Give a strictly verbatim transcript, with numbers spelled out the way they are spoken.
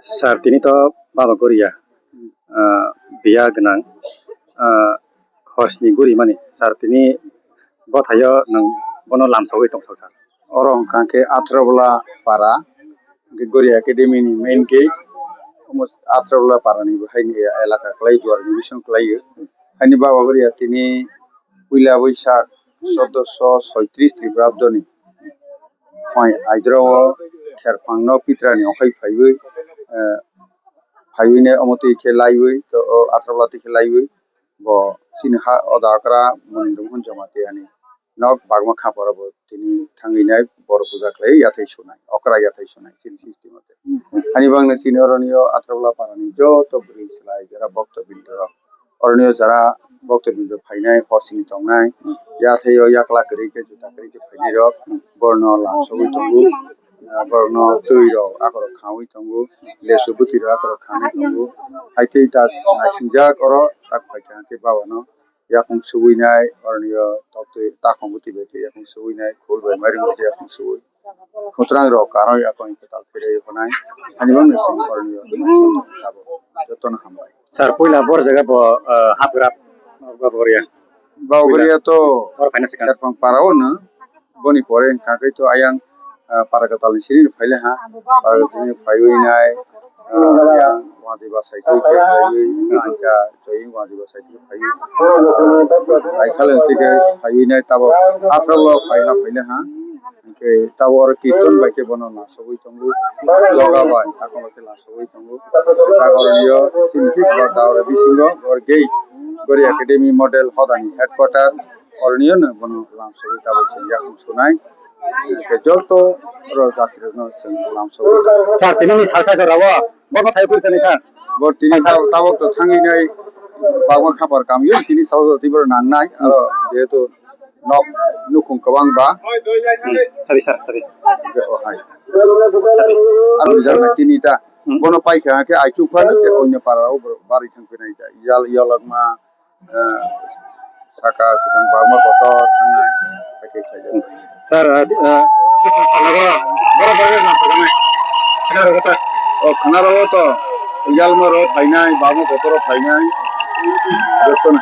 Sir, tini to baba goria, ah, biya gwnang, ah, horsni guri mani. Sir, tini bothaio nwng bono lamsogwi tongthok, sir. Oro hwnkha khe Athrabola para, hwnkhe Goria Academy ni main gate, omo Athrabola para ni bo haini elaka kwlai, duar ni bising kwlai o. Haini baba goria tini puila Boisak chordoso soitris Tripurabdo ni phai aidro o Kherphang no Pitrani okhai phaiwi, eh, phaiwi ne omo twi khe laiwi, to o Athrabola twi khe laiwi, bo chini ha oda okra Monindra Mohan Jamatia ni nok Bagma Khaparo bo tini thangwi nai boro puja khlai yathai sunai, okra yathai sunai chini system o. Ani bangno chini oroni o Athrabola para ni joto bwrwi chwlai jara bhokto bindorok, oroni o jara bhokto bindo phainai, horsini tongnai, yathai o yakla kwrwi khe, juta kwrwi khe phainai rok, borno lamsogwi tongo, ah, borno twi rok akorok khawi tongo, lesu bwtwi rok akorok khanai tongo, hai tei ta naisingjak oro tak phaikha khe babano yakung subui nai, oroni o toktwi takhum bwtwi bai khe yakung subui nai, khul bai mairum bai khe yakung subui. Khusrang rok karwi yakung kwtal phirwi hwnai. Ani bangni simi oroni o tabuk jotono hambai. Sir, puila bor jaga bo, ah, hapgra, Baboria. Baboria to Bor phaina sikang. Kherphang para o no. Boni pore hwnkha khe to ayang, ah, para kwtal ni sini phai le ha. Para kwtal ni phaiwi nai, ah, yang wadi ba cycle khe phaiwi nai ka, to yang wadi ba cycle phaiwi. Ai khale tike phaiwi nai tabo Athrabola phai ha phai le ha. Hwnkhe tabo oro kirtan bai khe bono lasogwi tongo. Joga bai akon bai khe lasogwi tongo. Tei oroni o sini thik ba da oro bisingo or gate Goria Academy model hodani headquarter. Oroni o no bono lamsogwi tabuk chwng yakung sunai. Hwnkhe joto oro jatri rokno chwng lamsogwi tongo. Sir, tini ni salsa jora o, bo ma thai puri tani sir? Bo tini tab-, tabuk to thangwi nai Bagma Khapar kamio tini salsa tiboro nangnai. Aro jehetu nok nukhung kwbang ba. Sari sir, sari. Hwnkhe o hai. Sari. Aro bijak nai tini ta. Hmm. Bono paikha khe aichuk phano tei onyo para o borok barwi thang phinai ta. Yal-, yolokma ah, saka swkang Bagma kotor thangnai, hakhe khlaijak. Sir, ah, ah, Christmas phalnabo borok bagwi lamsogwi khwnaro ta? O khwnaro to, Yalma rok phainai, Bagma kotor rok phainai, jotono.